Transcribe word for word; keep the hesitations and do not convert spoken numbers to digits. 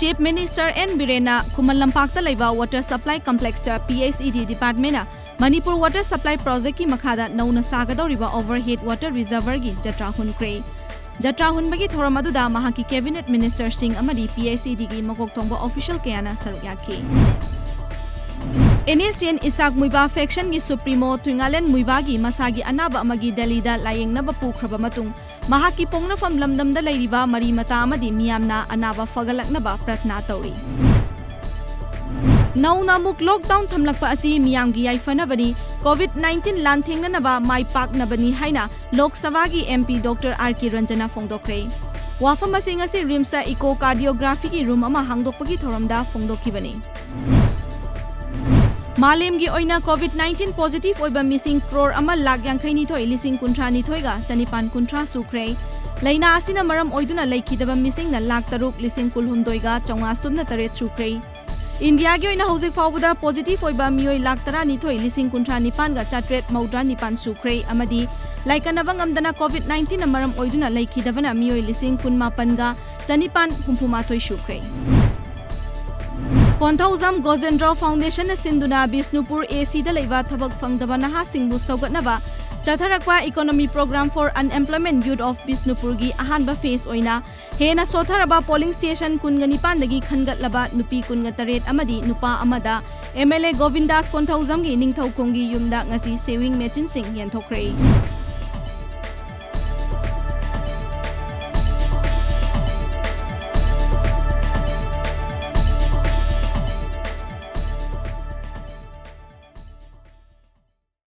Chief Minister N ꯕꯤꯔꯦꯟꯅ ꯈꯨꯃꯟ ꯂꯝꯄꯥꯛꯇ ꯂꯩꯕ Water Supply Complexꯇ P H E D Departmentꯅ Manipur Water Supply Projectꯀꯤ ꯃꯈꯥꯗ ꯅꯧꯅ ꯁꯥꯒꯗꯧꯔꯤꯕ Overhead Water Reservoirꯒꯤ ꯖꯇ꯭ꯔꯥ ꯍꯨꯟꯈ꯭ꯔꯦ꯫ ꯖꯇ꯭ꯔꯥ ꯍꯨꯟꯕꯒꯤ ꯊꯧꯔꯝ ꯑꯗꯨꯗ ꯃꯍꯥꯛꯀꯤ Cabinetꯃꯤꯅꯤꯁꯇꯔꯁꯤꯡ ꯑꯃꯗꯤ P H E Dꯒꯤ ꯃꯀꯣꯛ ꯊꯣꯡꯕ officialꯀꯌꯥꯅ ꯁꯔꯨꯛ ꯌꯥꯈꯤ꯫ NSCN ꯏꯁꯥꯛ ꯃꯨꯏꯕꯥ factionꯒꯤ supremo ꯊꯨꯏꯉꯥꯂꯦꯟ ꯃꯨꯏꯕꯥꯒꯤ ꯃꯁꯥꯒꯤ ꯑꯅꯥꯕ ꯑꯃꯒꯤ ꯗꯦꯜꯂꯤꯗ ꯂꯥꯌꯦꯡꯅꯕ ꯄꯨꯈ꯭ꯔꯕ ꯃꯇꯨꯡ, ꯃꯍꯥꯛꯀꯤ ꯄꯣꯛꯅꯐꯝ ꯂꯝꯗꯝꯗ ꯂꯩꯔꯤꯕ ꯃꯔꯤ ꯃꯇꯥ ꯑꯃꯗꯤ ꯃꯤꯌꯥꯝꯅ ꯑꯅꯥꯕ ꯐꯒꯠꯂꯛꯅꯕ ꯄ꯭ꯔꯊꯅꯥ ꯇꯧꯔꯤ꯫ ꯅꯧꯅ ꯑꯃꯨꯛ lockdown ꯊꯝꯂꯛꯄ ꯑꯁꯤ ꯃꯤꯌꯥꯝꯒꯤ ꯌꯥꯏꯐꯅꯕꯅꯤ, COVID nineteen ꯂꯥꯟꯊꯦꯡꯅꯅꯕ ꯃꯥꯏ ꯄꯥꯛꯅꯕꯅꯤ ꯍꯥꯏꯅ Lok Sabhaꯒꯤ MP Doctor R K Ranjana ꯐꯣꯡꯗꯣꯛꯈ꯭ꯔꯦ꯫ ꯋꯥꯐꯝ ꯑꯁꯤ ꯉꯁꯤ RIMSꯇ echocardiographyꯒꯤ room ꯑꯃ ꯍꯥꯡꯗꯣꯛꯄꯒꯤ ꯊꯧꯔꯝꯗ ꯐꯣꯡꯗꯣꯛꯈꯤꯕꯅꯤ꯫ ꯃꯥꯂꯦꯝꯒꯤ ꯑꯣꯏꯅ COVID nineteen positive ꯑꯣꯏꯕ ꯃꯤꯁꯤꯡ crore ꯑꯃ ꯂꯥꯈ ꯌꯥꯡꯈꯩ ꯅꯤꯊꯣꯏ ꯂꯤꯁꯤꯡ ꯀꯨꯟꯊ꯭ꯔꯥ ꯅꯤꯊꯣꯏꯒ ꯆꯅꯤꯄꯥꯟ ꯀꯨꯟꯊ꯭ꯔꯥ ꯁꯨꯈ꯭ꯔꯦ꯫ ꯂꯥꯏꯅꯥ ꯑꯁꯤꯅ ꯃꯔꯝ ꯑꯣꯏꯗꯨꯅ ꯂꯩꯈꯤꯗꯕ ꯃꯤꯁꯤꯡꯅ ꯂꯥꯈ ꯇꯔꯨꯛ ꯂꯤꯁꯤꯡ ꯀꯨꯟꯍꯨꯝꯗꯣꯏꯒ ꯆꯥꯝꯃꯉꯥ ꯁꯨꯞꯅ ꯇꯔꯦꯠ ꯁꯨꯈ꯭ꯔꯦ꯫ ꯏꯟꯗꯤꯌꯥꯒꯤ ꯑꯣꯏꯅ ꯍꯧꯖꯤꯛ ꯐꯥꯎꯕꯗ positive ꯑꯣꯏꯕ ꯃꯤꯑꯣꯏ ꯂꯥꯈ ꯇꯔꯥꯅꯤꯊꯣꯏ ꯂꯤꯁꯤꯡ ꯀꯨꯟꯊ꯭ꯔꯥ ꯅꯤꯄꯥꯟꯒ ꯆꯥꯇ꯭ꯔꯦꯠ ꯃꯧꯗ꯭ꯔꯥ ꯅꯤꯄꯥꯟ ꯁꯨꯈ꯭ꯔꯦ ꯑꯃꯗꯤ ꯂꯥꯏꯀꯠꯅꯕ ꯉꯝꯗꯅ COVID nineteenꯅ ꯃꯔꯝ ꯑꯣꯏꯗꯨꯅ ꯂꯩꯈꯤꯗꯕꯅ ꯃꯤꯑꯣꯏ ꯂꯤꯁꯤꯡ ꯀꯨꯟꯃꯥꯄꯟꯒ ꯆꯅꯤꯄꯥꯟ ꯍꯨꯝꯐꯨꯃꯥꯊꯣꯏ ꯁꯨꯈ꯭ꯔꯦ꯫ ꯀꯣꯟꯊꯧꯖꯝ ꯒꯣꯖꯦꯟꯗ꯭ꯔ Foundationꯅ ꯁꯤꯟꯗꯨꯅ ꯕꯤꯁꯅꯨꯄꯨꯔ ACꯗ ꯂꯩꯕ ꯊꯕꯛ ꯐꯪꯗꯕ ꯅꯍꯥꯁꯤꯡꯕꯨ ꯁꯧꯒꯠꯅꯕ ꯆꯠꯊꯔꯛꯄ Economy Program for Unemployment Youth of Bishnupurꯒꯤ ꯑꯍꯥꯟꯕ phase ꯑꯣꯏꯅ ꯍꯦꯟꯅ ꯁꯣꯠꯊꯔꯕ polling station ꯀꯨꯟꯒ ꯅꯤꯄꯥꯟꯗꯒꯤ ꯈꯟꯒꯠꯂꯕ ꯅꯨꯄꯤ ꯀꯨꯟꯒ ꯇꯔꯦꯠ ꯑꯃꯗꯤ ꯅꯨꯄꯥ ꯑꯃꯗ MLA ꯒꯣꯕꯤꯟꯗꯥꯁ ꯀꯣꯟꯊꯧꯖꯝꯒꯤ ꯅꯤꯡꯊꯧꯈꯣꯡꯒꯤ ꯌꯨꯝꯗ ꯉꯁꯤ sewing machineꯁꯤꯡ ꯌꯦꯟꯊꯣꯛꯈ꯭ꯔꯦ꯫